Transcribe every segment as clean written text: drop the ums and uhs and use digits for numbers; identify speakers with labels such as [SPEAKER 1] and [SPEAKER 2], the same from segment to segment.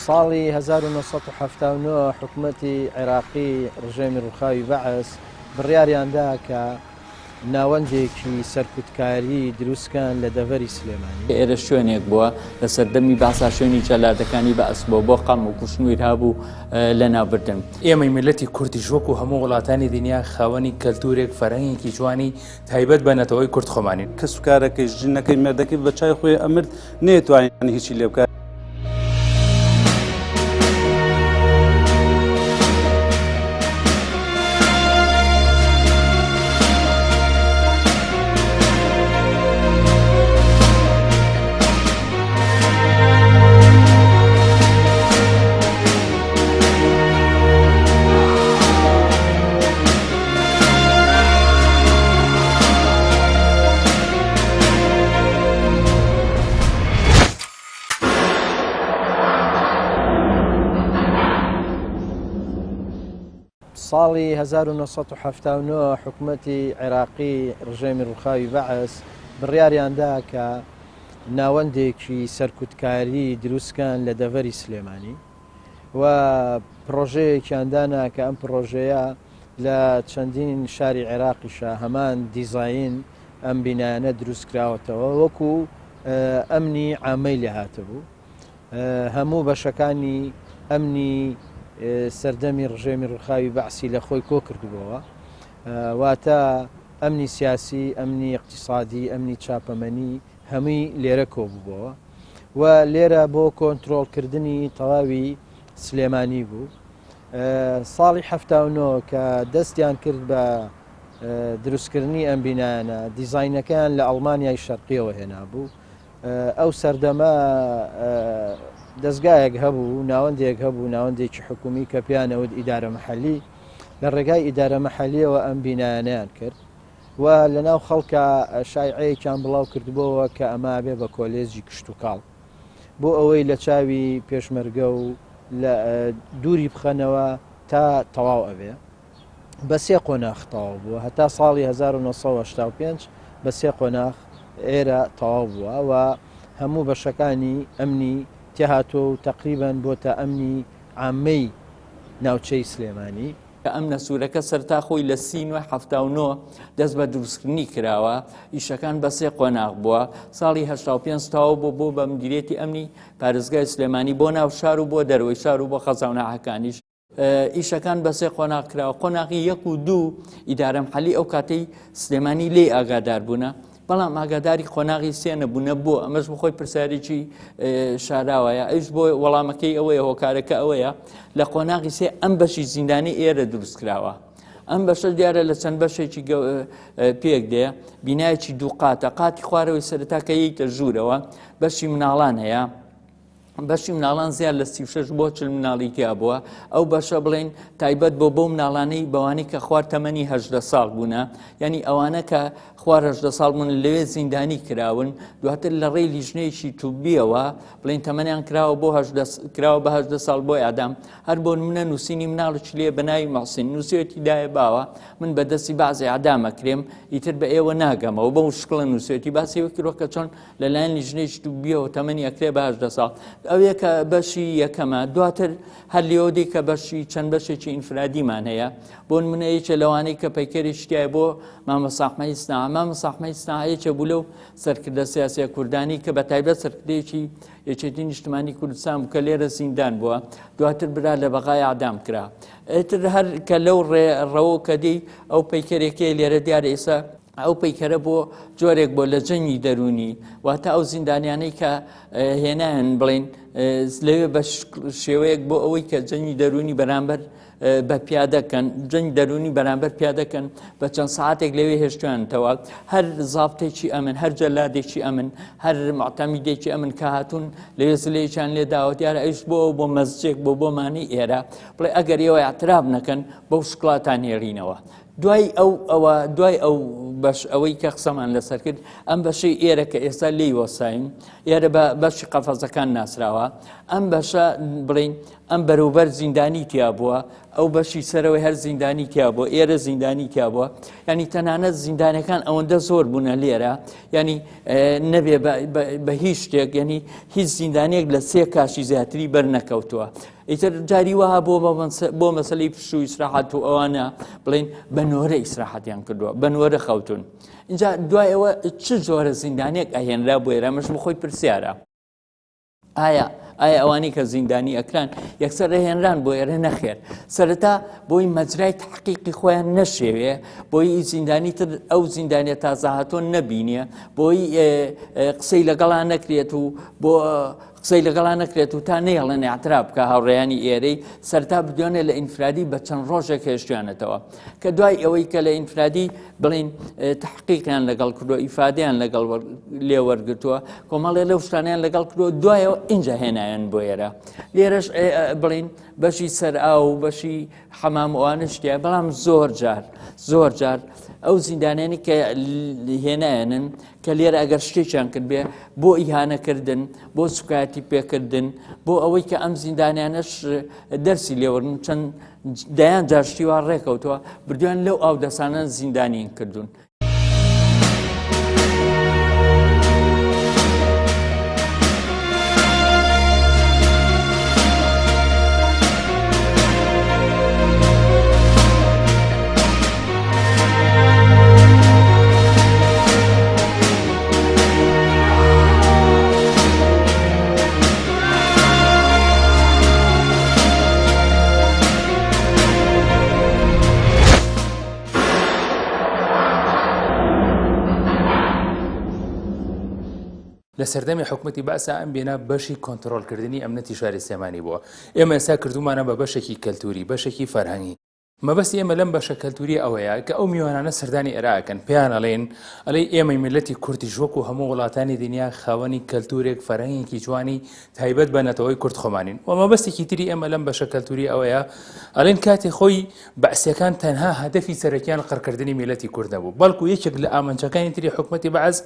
[SPEAKER 1] ساڵی 1979 حکومەتی عێراقی ڕژێمی ڕووخاوی بەعس بڕیاریان دا کە ناوەندێکی سەرکوتکاری دروستکەن لە دەڤەری سلێمانی.
[SPEAKER 2] ئێرە شوێنێک بووە لە سەردەمی بەعسا شوێنی جەلادەکانی بەعس بووە بۆ قەم و کوشتن و ئیرهاب و لەناوبردن.
[SPEAKER 3] ئێمەی میللەتی کوردیش وەکو هەموو وڵاتانی دنیا خاوەنی کەلتورێک، فەرهەنگێکی جوانی تایبەت بە نەتەوەی کورد خۆمانین.
[SPEAKER 4] کەسوکارەکەی، ژنەکەی، مێردەکەی بە چاوی خۆی ئەمرد، نەیەتوانی هیچی لێ بکات.
[SPEAKER 1] ساڵی 1979 حکومەتی عێراقی ڕژێمی ڕووخاوی بەعس بڕیاریان دا کە ناوەندێکی سەرکوتکاری دروستکەن لە دەڤەری سلێمانی و پڕۆژەیەکیان دانا کە ئەم پڕۆژەیە لە چەندین شاری عێراقیشە هەمان دیزاین ئەم بینایانە دروستکراوەتەوە وەکو ئەمنی عامەی لێهاتبوو هەموو بەشەکانی ئەمنی سەردەمی ڕژێمی ڕوخاوی بەعسی لە خۆی کۆ کردبووەوە واتە ئەمنی سیاسی ئەمنی اقتصادی ئەمنی چاپەمەنی هەمووی لێرە کۆبووبۆوە و لێرە بۆ کۆنترۆڵکردنی تەواوی سلێمانی بوو. ساڵی 79 کە دەستیان کرد بە دروستکردنی ئەم بینایانە دیزاینەکەیان لە ئەڵمانیای شەرقیەوە هێنابوو. ئەو سەردەمە دەستگایەک هەبوو ناوەندێک هەبوو ناوەندێکی حکومی کە پێیانەوت ئیدارە محەلی لە ڕێگای ئیدارە محەلیەوە ئەم بینایانەیان کرد. و لەناو خەڵکا شایعەیەکیان بڵاو کردبۆوە کە ئەمە ئەبێ بە کۆلێجی کشتوکاڵ بۆ ئەوەی لە چاوی پێشمەرگە و لە دووری بخەنەوە تا تەواو ئەبێ بە سێ قۆناخ تەواو بووە هەتا ساڵی 1985 بە سێ قۆناخ ئێرە تەواو بووە و هەموو بەشەکانی ئەمنی تێهاتووە و تقریبان بۆتە ئەمنی عامەی ناوچەی سلێمانی.
[SPEAKER 2] کە ئەمنە سوورەکە سەرتا خۆی لە سی نۆی 79 دەست بە دروستکردنی کراوە ئیشەکان بە سێ قۆناغ بووە ساڵی 85 تاو بۆ بۆ بە مدیرێتی ئەمنی پارێزگای سلێمانی بۆ ناو شار و بۆ دەرەوەی شار و بۆ خەزاوناحەکانیش ئیشەکان بە سێ قۆناغ کراوە قۆناغی یەک و دوو ئیدارەم حەلی ئەو کاتەی سلێمانی لێی ئاگادار بوونە بەڵام ئاگاداری قۆناغی سێ نەبوونە بۆ ئەمەش بخۆی پرسیارێکی شاراوەیە ئەوش بۆ وەڵامەکەی ئەوەیە هۆکارەکە ئەوەیە لە قۆناغی سێ ئەم بەشی زیندانی ئێرە دروست کراوە ئەم بەشە دیارە لە چەند بەشێکی پێک دێ بینایەکی دوو قاتە قاتی خوارەوەی سەرەتا کە یەیتە ژوورەوە بەشی مناڵان هەیە بەشی مناڵان زیاد لە 36 بۆ 40 مناڵی تیا بووە ئەو بەشە بڵین تایبەت بۆ بەو مناڵانەی بەوانی کە خوار تەمەنی هەدە ساڵ بوونە یعنی ئەوانە کە خوار هەدە ساڵ بوون لەوێ زیندانی کراون دواتر لە ڕێی لیژنەیەکی توبیەوە بڵین تەمەنیان کراوە بۆ کراوە بە هەدە ساڵ بۆ ئادام هەر بۆ منە نووسینی مناڵێکی لێ بە ناوی مەحسین نووسێتی دایە باوە من بە دەستی بازی ئادامەکرێم ئیتر بە ئێوە ناگەمەوە بەو شکڵە نووسێتی باسی وەکرۆ کە چۆن لەلایەن لیژنەی توبیەوە تەمەنی ئەکرێ بە 18 ساڵ ئەو یەکە بەشی یەکەمە دواتر هەر لێوە دی کە بەشی چەند بەشێکی ئینفرادیمان هەیە بۆ نمونە یەکێ لەوانەی کە پەیکەری شتای بۆ مامۆستا ئەحمەدی سناعە مامۆستا ئەحمەدی سناعە یەکێ بوو لەو سەرکردە سیاسیە کوردانی کە بە تایبەت سەرکردەیەکی یەکێتی نیشتمانی کوردستان بوو کە لێرە زیندان بووە دواتر برا لە بەغای ئادام کرا ئیتر هەر کە لەو ڕێ ڕەوە کە دی ئەو پەیکەرێکەیە لێرە دیارە ئێستا ئەو پەیکەرە بۆ جۆرێک بۆ لە جەنگی دەروونی واتە ئەو زیندانیانەی کە هێنایان بڵین لەوێ بە شێوەیەک بۆ ئەوەی کە جەنگی دەروونی بەرامبەر بە پیادەکەن جەنگ دەروونی بەرامبەر پیادەکەن بە چەند ساعتێک لەوێ هێشتویانتەوە هەر زابتێکی ئەمن هەر جەلادێکی ئەمن هەر معتەمیدێکی ئەمن کە هاتوون لەوێ زلەیەکیان لێ داوە دیارە ئەویش بۆ بۆ مەزجێک بۆ بۆمانی ئێرە بڵێ ئەگەر ئێوە اعتراف نەکەن بەو شکڵاتان هێڵینەوە دوای ئەو ئەوە دوای ئەو بەش ئەوەی کە قسەمان لەسەر کرد ئەم بەشەی ئێرە کە ئێستا لێی وەساین ئێرە بە بەشی قەفەزەکان ناسراوە. کراوە. ئەم بەشە بڵین ئەم بەروبەر زیندانی تیا بووە، ئەو بەشی سەرەوەی هەر زیندانی تیا بووە، ئێرە زیندانی تیا بووە. ینی تەنانەت زیندانەکان ئەوەندە زۆر بوونە لێرە، ینی نەبێ بە هیچ شتێک، ینی هیچ زیندانێک لە سێ کاشی زیاتری بەر نەکەوتووە. ئیتر جاری وەها بۆ بۆ مەسلەی پشوو ئیسراحەت و ئەوانە بڵین بە نۆرە ئیسراحەتیان کردووە، بە نۆرە خەوتون. اینجا دوای ئەوە چ جۆرە زیندانێک ئەهێنرا بۆ ئێرە، ئەمەش بخۆی پرسیارە. ئایا ئایا ئەوانەی کە زیندانی ئەکران یەکسەر ئەهێنران بۆ ئێرە؟ نەخێر، سەرەتا بۆی مەجرای تحقیقی خۆیان نەشێوێ، بۆی زیندانی تر ئەو زیندانیە تازە هاتۆن نەبینێ، بۆی قسەی لەگەڵا نەکرێت و بۆ قسەی لەگەڵا نەکرێت و تا نەیەڵێن اعتراف بکە هاوڕێیانی ئێرەی سەرتا بدوێنێ لە ئینفرادی بە چەند ڕۆژێک هێشتیانەتەوە کە دوای ئەوەی کە لە ئینفرادی بڵین تحقیقیان لەگەڵ کردووە، ئیفادیان لەگەڵ لێوەرگتووە، کۆمەڵێ لەو شتانیان لەگەڵ کردووە، دوایەوە ئینجا هێنایان بۆ ئێرە. لێرەش بڵین بەشی سەرئاو و بەشی حەمام ئەوانە شتیە، بەڵام زۆر جار زۆر جار ئەو زیندانیانی کە هێنایەنن کە لێرە ئەگەر شتێکیان کرد بێ بۆ ئیهانەکردن، بۆ سوکایەتی پێکردن، بۆ ئەوەی کە ئەم زیندانیانەش دەرسی لێوەرن، چەند دەیان جار شتی وا ڕێکەوتووە، بردویان لەو ئاودەسانە زیندانیین کردوون.
[SPEAKER 3] لە سەردەمی حکومەتی بەعسا ئەم بینا بەشی کۆنترۆڵکردنی ئەمنەتی شاری سلێمانی بووە. ئێمە ئێستا کردوومانە بە بەشێکی کەلتووری، بەشێکی فەرهەنگی. مەبەستی ئێمە لەم بەشە کەلتوریە ئەوەیە کە ئەو میوانانە سەردانی ئێرە ئەکەن پێیان ئەڵێن ئەڵێ ئێمەی میللەتی کوردیش وەکو هەموو وڵاتانی دنیا خاوەنی کەلتورێک فەرهەنگێکی جوانی تایبەت بە نەتەوەی کورد خۆمانین و مەبەستێکی تری ئێمە لەم بەشە کەلتوری ئەوەیە ئەڵێن کاتی خۆی بەعسیەکان تەنها هەدەفی سەرەکیان قڕکردنی میللەتی کورد نەبوو بەڵکو یەکێک لە ئامانجەکانی تری حکومەتی بەعس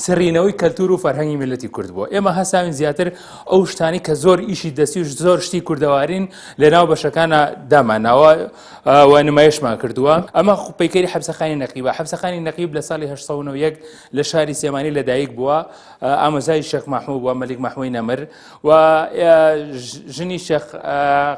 [SPEAKER 3] سڕینەوەی کەلتور و فەرهەنگی میللەتی کورد بووە. ئێمە هەستاوین زیاتر ئەو شتانەی کە زۆر ئیشی دەستی و زۆر شتی کوردەوارین لە ناو بەشەکانە دامانناوە و نمایشمان کردووە. ئەمە پەیکەری حەپسەخانی نەقیبە. حەپسەخانی نەقیب لە ساڵی 891 لە شاری سلێمانی لەدایک بووە. ئامۆزای شێخ مەحموو بووە، مەلیک مەحمووی نەمر و ژنی شێخ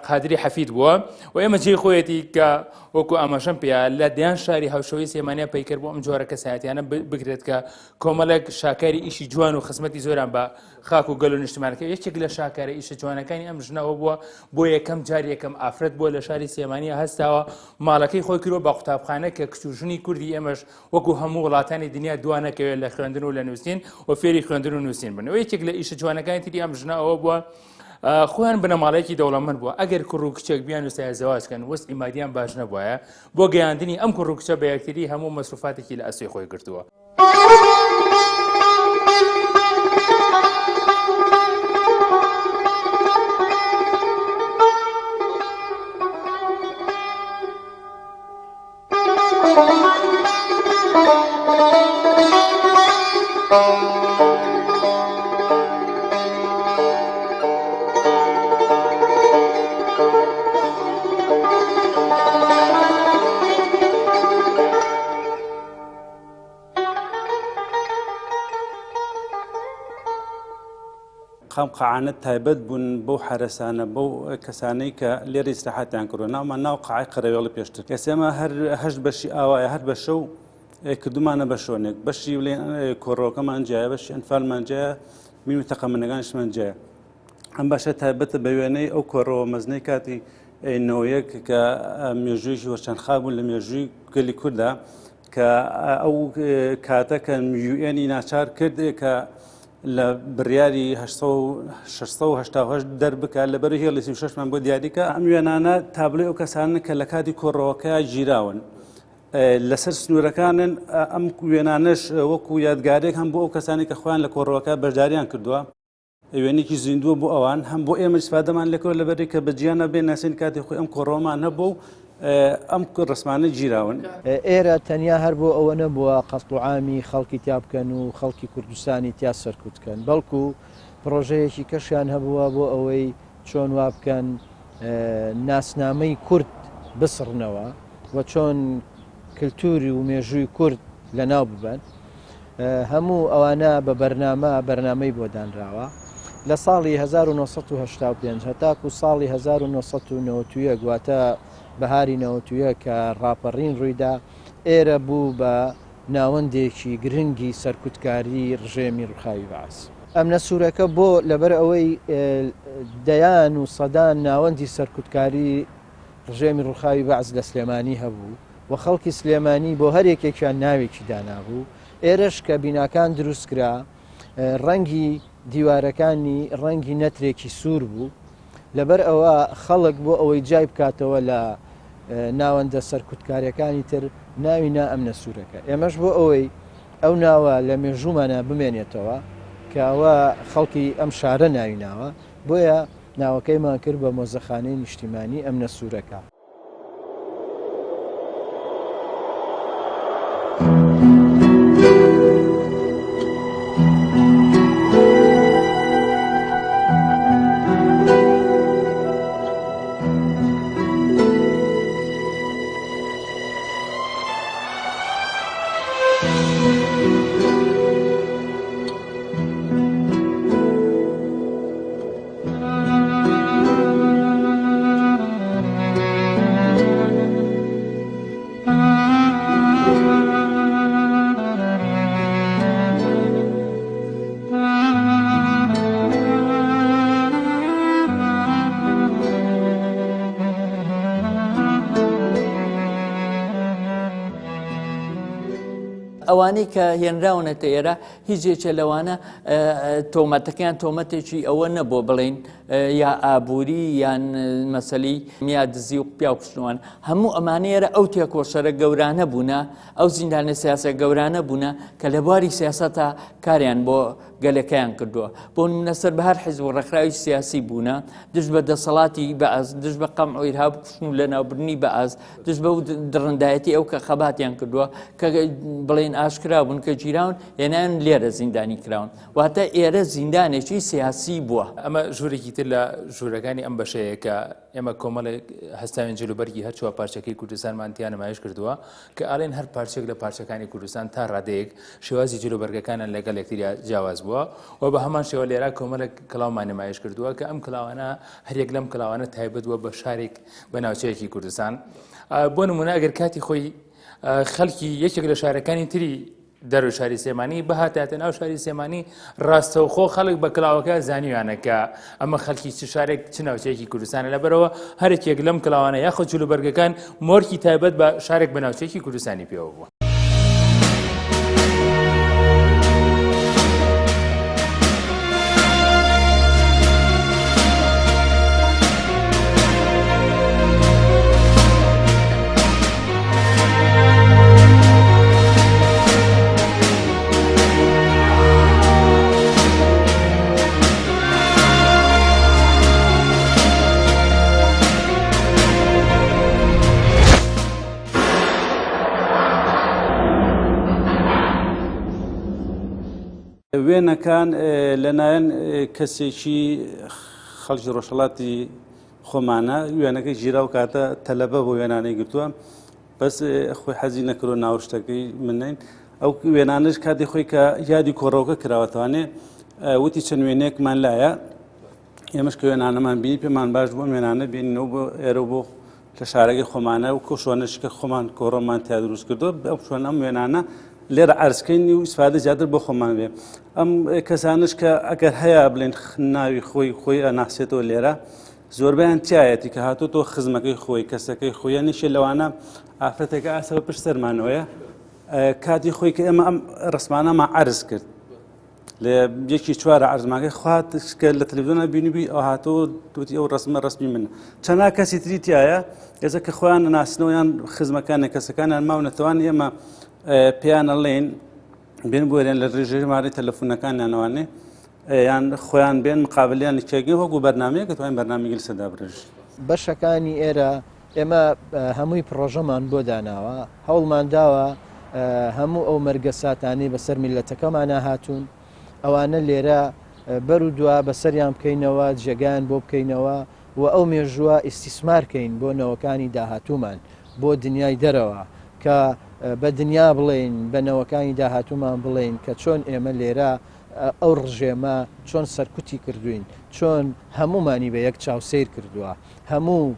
[SPEAKER 3] قادری حەفید بووە و ئێمە جێی خۆیەتی کە وەکو ئاماژەم پێیا لە دەیان شاری هاوشێوەی سلێمانیا پەیکەر بۆ ئەم جۆرە کەسایەتیانە بکرێت کە کۆمەڵێک شاکاری ئیشی جوان و خزمەتی زۆران بە خاک و گەل و نیشتمانەکە. یەکێک لە شاکارە ئیشە جوانەکانی ئەم ژنەوە بووە بۆ یەکەم جار یەکەم ئافرەت بووە لە شاری سلێمانیا هەستاوە ماڵەکەی خۆی کردووە بە قوتابخانە کە کچ و ژنی کوردی ئێمەش وەکو هەموو وڵاتانی دنیا دوا نەکەوێت لە خوێندن و لە نووسین و فێری خوێندن و نووسین بن. و یەکێک لە ئیشە جوانەکانی تری ئەم ژنە ئەوە بووە خۆیان بنەماڵەیەکی دەوڵەمەند بووە، ئەگەر کوڕ و کچێک بیانویستایە زەواج کەن وەزعی مادیان باش نەبوایە، بۆ گەیاندنی ئەم کوڕ و کچە بە یەکتری هەموو مەسروفاتێکی لە ئەستۆی خۆی گرتووە.
[SPEAKER 4] ئەم قەعانە تایبەت بوون بەو حەرەسانە، بەو کەسانەی کە لێرە ئیسراحەتیان کردووە. ناومان ناو قەعای قەرەوێڵی پێشتر. ئێستا ئێمە هەر هەشت بەشی ئاوایە، هەر بەشە و کردومانە بە شۆنێک. بەشی کۆڕۆکەمان جیایە، بەشی ئەنفالمان جیایە، مین و تەقەمەنەکانیشمان جیایە. ئەم بەشە تایبەتە بە وێنەی ئەو کۆڕەوە مەزنەی کاتی نەوەیەک کە مێژوویەکی وەرچەرخان بوو لە مێژووی گەلی کووردا، کە ئەو کاتە کە یوئێنی ناچار کرد کە لە بڕیاری 688 دەربکات لەبەر هێڵی 36 مان بۆ دیاریکە. ئەم وێنانە تابلۆی ئەو کەسانە کە لە کاتی کۆڕەوەکە گیراون لەسەر سنوورەکانن. ئەم وێنانەش وەکو یادگارێک هەم بۆ ئەو کەسانی کە خۆیان لە کۆڕەوەکە بەشداریان کردووە، وێنێکی زیندووە بۆ ئەوان، هەم بۆ ئێمە ئیسفادەمان لێکەوە لەبەری کە بە جیانە بێ ناسین کاتی خۆی ئەم کۆڕەوەمان هەبوو و ئەم ڕسمانە گیراون.
[SPEAKER 1] ئێرە تەنیا هەر بۆ ئەوە نەبووە قەتڵوعامی خەڵکی تیا بکەن و خەڵکی کوردستانی تیا سەرکوت کەن، بەڵکو پڕۆژەیەکی کەشیان هەبووە بۆ ئەوەی چۆن وا بکەن ناسنامەی کورد بسڕنەوە و چۆن کلتوری و مێژووی کورد لەناو ببەن. هەموو ئەوانە بە بەرنامە بەرنامەی بۆ دانراوە. لە ساڵی 1985 هەتاکو ساڵی 1991 واتە بەهاری 91 کە ڕاپەڕین ڕوویدا ئێرە بوو بە ناوەندێکی گرنگی سەرکوتکاری ڕژێمی ڕوخاوی بەعس. ئەمنە سوورەکە بۆ لەبەر ئەوەی دەیان و سەدان ناوەندی سەرکوتکاری ڕژێمی ڕوخاوی بەعس لە سلێمانی هەبوو و خەڵکی سلێمانی بۆ هەر یەکێکیان ناوێکی دانابوو، ئێرەش کە بیناکان دروستکرا ڕەنگی دیوارەکانی ڕەنگی نەترێکی سوور بوو، لەبەر ئەوە خەڵک بۆ ئەوەی جای بکاتەوە لە ناوەندە سەرکوتکاریەکانی تر ناوی نا ئەمنە سوورەکە. ئێمەش بۆ ئەوەی ئەو ناوە لە مێژوومانا بمێنێتەوە کە ئەوە خەڵکی ئەم شارە ناوی ناوە، بۆیە ناوەکەیمان کرد بە مۆزەخانەی نیشتیمانی ئەمنە سوورەکە.
[SPEAKER 2] ئەوانەی کە هێنراونەتە ئێرە هیچ یەکێ لەوانە تۆمەتەکەیان تۆمەتێکی ئەوە نەبووە بڵین یا ئابووری یان مەسەلی یا دزی و پیاو کوشتنوان هەموو ئەمانە ئێرە ئەو تێکۆشەرە گەورانە بوونە ئەو زیندانە سیاسە گەورانە بوونە کە لە بواری سیاسەتا کاریان بۆ گەلەکەیان کردووە بۆ نمونە سەر بە هەر حیزب و ڕێکخراوی سیاسی بوونە دژ بە دەسەڵاتی بەعس دژ بە قەمع و ئیرهاب کوشتن و لەناوبردنی بەعس دژ بە دڕندایەتی ئەو کە خەباتیان کردووە کە بڵێن ئاشکرا بوون کە گیراون هێنان لێرە زیندانی کراون واتە ئێرە زیندانێکی سیاسی بووە.
[SPEAKER 3] ئەمە ژوورێکی تر لە ژوورەکانی ئەم بەشەیە کە ئێمە کۆمەڵێک هەستاوین جلوبەرگی هەر چوار پارچەکەی کوردستانمان تیا نمایش کردووە کە ئاڵێن هەر پارچێک لە پارچەکانی کوردستان تا ڕادەیەک شێوازی جلوبەرگەکانیان لەگەڵ یەکتریا جیاواز بووە و بە هەمان شێوە لێرە کۆمەڵێک کڵاومان نمایش کردووە کە ئەم کڵاوانە هەریەک لەم کڵاوانە تایبەت بووە بە شارێک بە ناوچەیەکی کوردستان بۆ نمونە ئەگەر کاتی خۆی خەڵکی یەکێک لە شارەکانی تری دەرەوەی شاری سلێمانی بهاتایەتە ناو شاری سلێمانی ڕاستەوخۆ خەڵک بە کلاوەکە زانیویانە کە ئەمە خەڵکی چ شارێک چ ناوچەیەکی کوردستانە لەبەرەوە هەرێکێک لەم کلاوانە یاخود جلوبەرگەکان مۆرکی تایبەت بە شارێک بە ناوچەیەکی کوردستانی پێوە بووە.
[SPEAKER 4] وێنەکان لەلایەن کەسێکی خەڵکی ڕۆژهەڵاتی خۆمانە وێنەکەی گیرا و کاتە تەلەبە بۆ وێنانەی گرتووە بەس خۆی حەزی نەکرۆ ناوشتەکەی منین ئەو وێنانش کاتی خۆی کە یادی کۆڕەوەکە کراوەتوانێ وتی چەند وێنەیەکمان لایە ئێمەش کە وێنانەمان بینی پێمان باش بوو وێنانە بینینەوە بۆ ئێرە بۆ لە شارەکەی خۆمانە و کۆشوانەش کە خۆمان کۆڕۆمان تیا دروست کردو ئەو شوێن ئەم وێنانە لێرە عەرزکەین و ئیسفادە زیاتر بۆ خۆمان بێ ئەم کەسانش کە ئەگەر هەیە بڵێن ناوی خۆی خۆی ئەناسێتەوە لێرە زۆربیان تایەتی کە هاتۆ تۆ خزمەکەی خۆی کەسەکەی خۆیان نیشێ لەوانە ئافرەتێکە ئاسەوە پشت سەرمانەوەیە کاتی خۆی کە ئێمە ئەم ڕسمانەمان عەرز کرد لە یەکی چوارە عەرزماکەی خوات کە لە تەلەڤیزیۆنە بینیبی ئەو هاتۆ وتی ئەو ڕسمە ڕسمی منە چەنا کەسی تری تایە ئێستا کە خۆیان ناسنەوە یان خزمەکانە کەسەکانیان ماونەتەوان ئێمە پێیان ئەڵێن بێن بۆێن لە ڕێژەی ژمارەی تەلەفۆنەکانیانەوانێ یان خۆیان بێن مقابلیان کێگە وەکو بەرنمەیە کە توانین بەرنامەی لەسەر دابڕێژ.
[SPEAKER 1] بەشەکانی ئێرە ئێمە هەمووی پڕۆژەمان بۆ داناوە، هەوڵمان داوە هەموو ئەو مەرگەساتانەی بەسەر میللەتەکەمانا هاتوون، ئەوانە لێرە. بەر و دوا بەسەریان بکەینەوە، جێگایان بۆ بکەینەوە و ئەو مێژووە ئیستیسمار کەین بۆ نەوەکانی داهاتوومان، بۆ دنیای دەرەوە، کە بە دنیا بڵێین، بە نەوەکانی داهاتوومان بڵێین کە چۆن ئێمە لێرە ئەو ڕژێمە چۆن سەرکوتی کردووین، چۆن هەموومانی بە یەک چاو سەیر کردووە، هەموو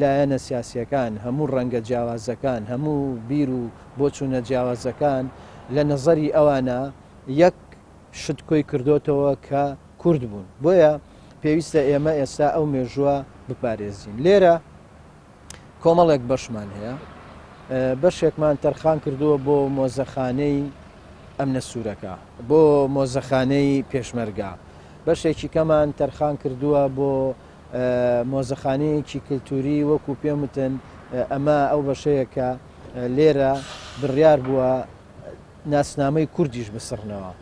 [SPEAKER 1] لایەنە سیاسییەکان، هەموو ڕەنگە جیاوازەکان، هەموو بیر و بۆچوونە جیاوازەکان لە نەزەری ئەوانە یەک شت کۆی کردۆتەوە کە کورد بوون. بۆیە پێویستە ئێمە ئێستا ئەو مێژووە بپارێزین. لێرە کۆمەڵێک بەشمان هەیە. بەشێکمان تەرخان کردووە بۆ مۆزەخانەی ئەمنە سوورەکە، بۆ مۆزەخانەی پێشمەرگە. بەشێکی کەمان تەرخان کردووە بۆ مۆزەخانەیەکی کلتوری وەکو پێم وتن ئەمە ئەو بەشەیە کە لێرە بڕیار بووە ناسنامەی کوردیش بسڕنەوە.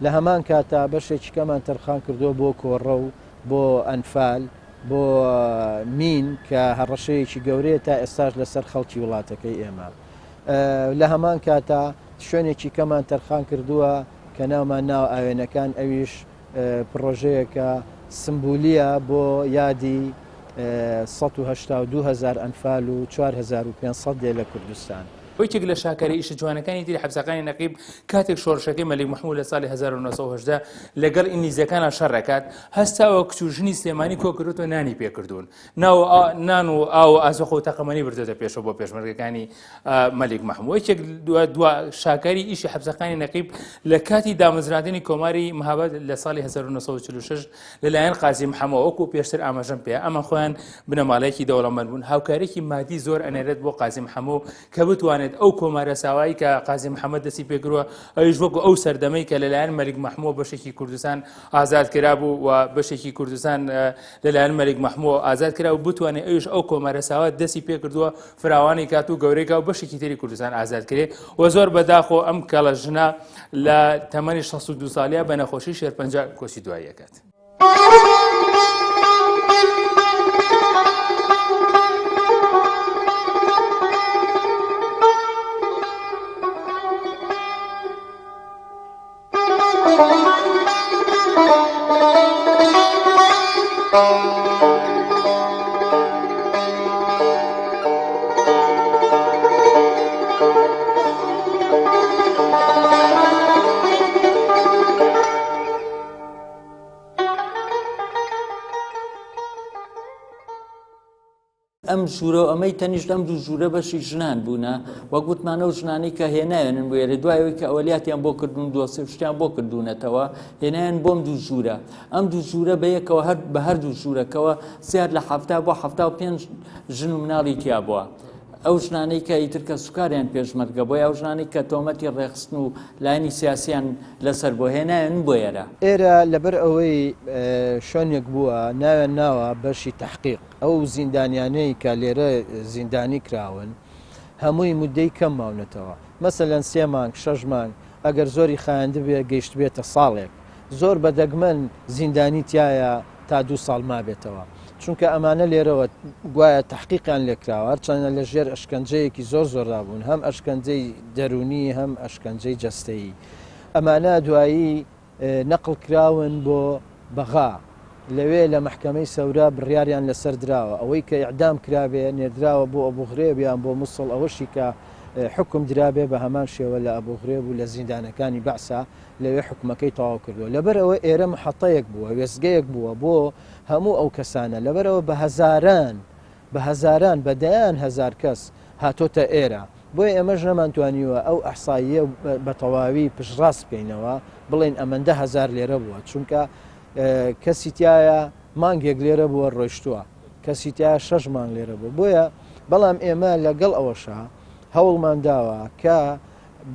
[SPEAKER 1] لە هەمان کاتا بەشێکی کەمان تەرخان کردووە بۆ کۆڕە و بۆ ئەنفال، بۆ مین کە هەڕەشەیەکی گەورەیە تا ئێستاش لەسەر خەڵکی وڵاتەکەی ئێمە. لە هەمان کاتا شوێنێکی کەمان تەرخان کردووە کە ناومان ناوە ئاوێنەکان ئەویش پڕۆژەیەکە سمبولیە بۆ یادی 182 هەزار ئەنفال و 4500 دێ لە کوردستان.
[SPEAKER 3] یەکێک لە شاکارە ئیشە جوانەکانی تری حەپسەکانی نەقیب کاتێک شۆڕشەکەی مەلیک مەحموود لە ساڵی 1918 لەگەڵ ئینگلیزەکانا شەڕ ئەکات هەستاوە کچ و ژنی سلێمانی کۆ کردووەتەوە نانی پێ کردوون ناو نان و ئاو و ئازۆخە و تەقەمەنی بردۆتە پێشەوە بۆ پێشمەرگەکانی مەلیک مەحموود یەکێک دوا شاکاری ئیشی حەپسەکانی نەقیب لە کاتی دامەزراندنی کۆماری مەهاباد لە ساڵی 1946 لەلایەن قازی محەممەوە وەکو پێشتر ئاماژەم پێ ئەمە خۆیان بنەماڵەیەکی دەوڵەمەند بوون هاوکارێکی مادی زۆر ئەنێرێت بۆ قازی محەممە کە بتوانێت ئەو کۆمارە ساوایی کە قازی محەممەد دەستی پێکردووە ئەویش وەکو ئەو سەردەمەی کە لەلایەن مەلیک مەحمووە بەشێکی کوردستان ئازاد کرابوو و بەشێکی کوردستان لەلایەن مەلیک مەحمووە ئازاد کرا و بتوانێت ئەویش ئەو کۆمارە ساوا دەستی پێکردووە فراوانی کات و گەورەی کا و بەشێکی تری کوردستان ئازاد کرێ و زۆر بەداخۆ ئەم کەڵە ژنە لە تەمەنی 62 ساڵیا بە نەخۆشی شێرپەنجە کۆچی دوایی ئەکات.
[SPEAKER 2] ئەم ژوورە و ئەمەی تەنیشت ئەم دوو ژوورە بەشی ژنان بوونە وەک وتمان ئەو ژنانەی کە هێنایانن بۆ ئێرە دوای ئەوەی کە ئەوەلیاتیان بۆ کردوون دۆسێ و شتیان بۆ کردوونەتەوە هێنایان بۆم دوو ژوورە ئەم دوو ژوورە بە یەکەوە هەر بە هەردوو ژوورەکەوە زیاد لە 70 بۆ 75 ژن و مناڵی تیا بووە. ئەو ژنانەی کە ئیتر کە سوکاریان پێشمەرگە بۆی ئەو ژنانەی کە تۆمەتی ڕێخستن و لایەنی سیاسیان لەسەر بۆ هێنایان بۆ ئێرە.
[SPEAKER 1] ئێرە لەبەر ئەوەی شوێنێک بووە ناویان ناوە بەشی تەحقیق ئەو زیندانیانەی کە لێرە زیندانی کراون هەمووی مودەی کەم ماونەتەوە مەسەلەن سێ مانگ شەش مانگ ئەگەر زۆری خایاندبێ گەیشتبێتە ساڵێک زۆر بە دەگمەن زیندانی تایە تا دوو ساڵ مابێتەوە چونکە ئەمانە لێرەوە گوایە تەحقیقیان لێکراوە هەرچەندە لە ژێر ئەشکەنجەیەکی زۆر زۆردا بوون هەم ئەشکەنجەی دەروونی هەم ئەشکەنجەی جەستەیی ئەمانە دوایی نەقڵ کراون بۆ بەغا، لەوێ لە مەحکەمەی سەورە بڕیاریان لەسەر دراوە، ئەوەی کە ئیعدام کرابێ نێردراوە بۆ ئەبوغرێب یان بۆ موسڵ، ئەوەشی کە حوکم درابێ بە هەمان شێوە لە ئەبوغرێب و لە زیندانەکانی بەعسا لەوێ حوکمەکەی تەواو کردووە. لەبەرئەوە ئێرە محەتەیەک بووە، وێستگەیەک بووە بۆ هەموو ئەو کەسانە، لەبەرئەوە بە هەزاران بە هەزاران، بە دەیان هەزار کەس هاتۆتە ئێرە، بۆیە ئێمەش نەمانتوانیوە ئەو ئەحساییە بە تەواوی پشتڕاست بکەینەوە، بڵێین ئەمەندە هەزار لێرە بووە، چونکە کەسی تایە مانگێک لێرە بووە ڕۆیشتووە، کەسی تایە شەش مانگ لێرە بووە، بۆیە بەڵام ئێمە لەگەڵ ئەوەشا هەوڵمان داوە کە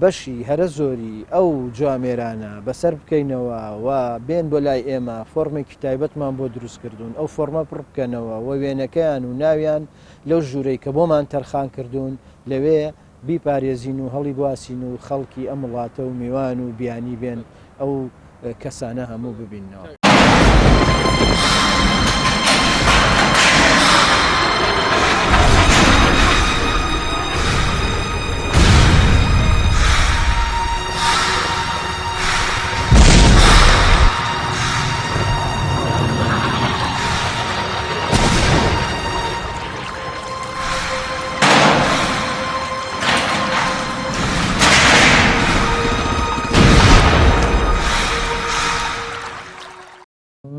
[SPEAKER 1] بەشی هەرە زۆری ئەو جوامێرانە بەسەر بکەینەوە و بێن بۆ لای ئێمە فۆرمێکی تایبەتمان بۆ دروست کردوون ئەو فۆرمە پڕ بکەنەوە و وێنەکەیان و ناویان لەو ژوورەی کە بۆمان تەرخان کردوون لەوێ بیپارێزین و هەڵیبواسین و خەڵکی ئەم وڵاتە و میوان و بیانی بێن ئەو کەسانە هەموو ببیننەوە.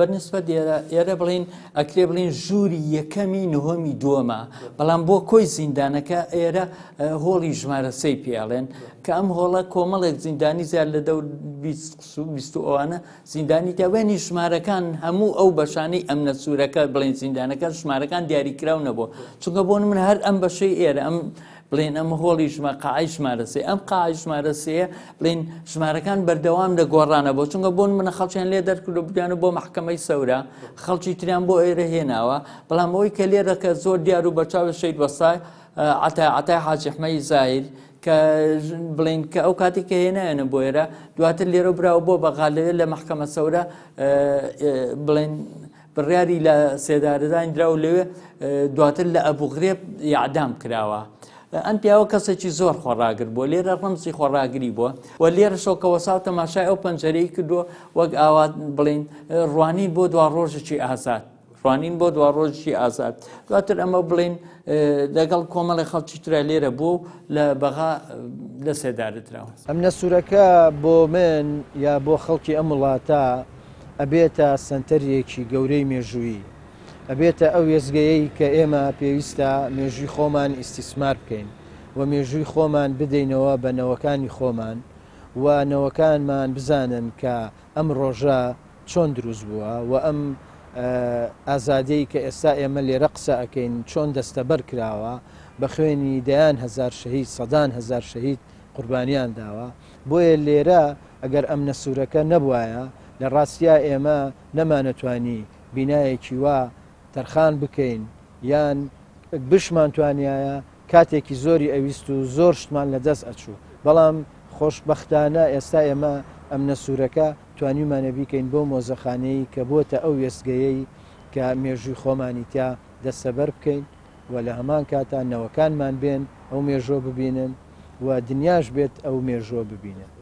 [SPEAKER 2] بە نسبەت ئێرە ئێرە بڵین ئەکرێ بڵین ژووری یەکەمی نهۆمی دووەمە بەڵام بۆ کۆی زیندانەکە ئێرە هۆڵی ژمارە سێی پێڵێن کە ئەم هۆڵە کۆمەڵێک زیندانی زیاد لە دەور 20 ئەوانە زیندانی تاوێنی ژمارەکان هەموو ئەو بەشانەی ئەمنە سوورەکە بڵێن زیندانەکە ژمارەکان دیاریکراو نەبوو چونکە بۆ من هەر ئەم بەشەی ئێرە ئەم بڵێن ئەم هۆڵی ژمە قاعی ژمارە سێ ئەم قاعی ژمارە سێ بڵێن ژمارەکان بەردەوام لە گۆڕانە بۆ چونکە بۆن منە خەڵکیان لێ دەرکرد و بدیان و بۆ محکمەی سەورە خەڵکی تریان بۆ ئێرە هێناوە بەڵام ئەوەی کە لێرە کە زۆر دیار و بەچاوە شەید وەسای عەتا عەتای حاجی حمەی زاهیر کە بڵین کە ئەو کاتی کە هێنایانە بۆ ئێرە دواتر لێرە براوە بۆ بەغا لەوێ لە محکمە سەورە بڵێن بڕیاری لە سێدارەدان درا و لەوێ دواتر لە ئەبوغرێب یعدام کراوە. ئەم پیاوە کەسێکی زۆر خۆڕاگر بووە لێرە ڕەمزی خۆڕاگری بووە و لێرەشەوە کە وەساو تەماشای ئەو پەنجەرەی کردووە وەک ئاوا بڵین ڕوانین بۆ دوا ڕۆژێکی ئازاد ڕوانین بۆ دوا ڕۆژی ئازاد دواتر ئەمە بڵین لەگەڵ کۆمەڵی خەڵکی ترا لێرە بوو لە بەغا لە سێدارە دراوە.
[SPEAKER 1] ئەمنە سوورەکە بۆ من یا بۆ خەڵکی ئەم وڵاتە ئەبێتە سەنتەرێکی گەورەی مێژوویی، ئەبێتە ئەو وێستگەیەی کە ئێمە پێویستە مێژووی خۆمان ئیستیسمار بکەین و مێژووی خۆمان بدەینەوە بە نەوەکانی خۆمان و نەوەکانمان بزانن کە ئەم ڕۆژە چۆن دروست بووە و ئەم ئازادیەی کە ئێستا ئێمە لێرە قسە ئەکەین چۆن دەستەبەر کراوە بە خوێنی دەیان هەزار شەهید سەدان هەزار شەهید قوربانیان داوە بۆیە لێرە ئەگەر ئەمنە سوورەکە نەبوایە لە ڕاستیا ئێمە نەمانەتوانی بینایەکی وا تەرخان بکەین یان بشمان توانیایە کاتێکی زۆری ئەویست و زۆر شتمان لە دەست ئەچوو بەڵام خۆشبەختانە ئێستا ئێمە ئەمنە سوورەکە توانیومانە بیکەین بەو مۆزەخانەیەی کە بۆتە ئەو وێستگەیەی کە مێژووی خۆمانی تیا دەستەبەر بکەین و لە هەمان کاتا نەوەکانمان بێن ئەو مێژووە ببینن و دنیاش بێت ئەو مێژووە ببینێت.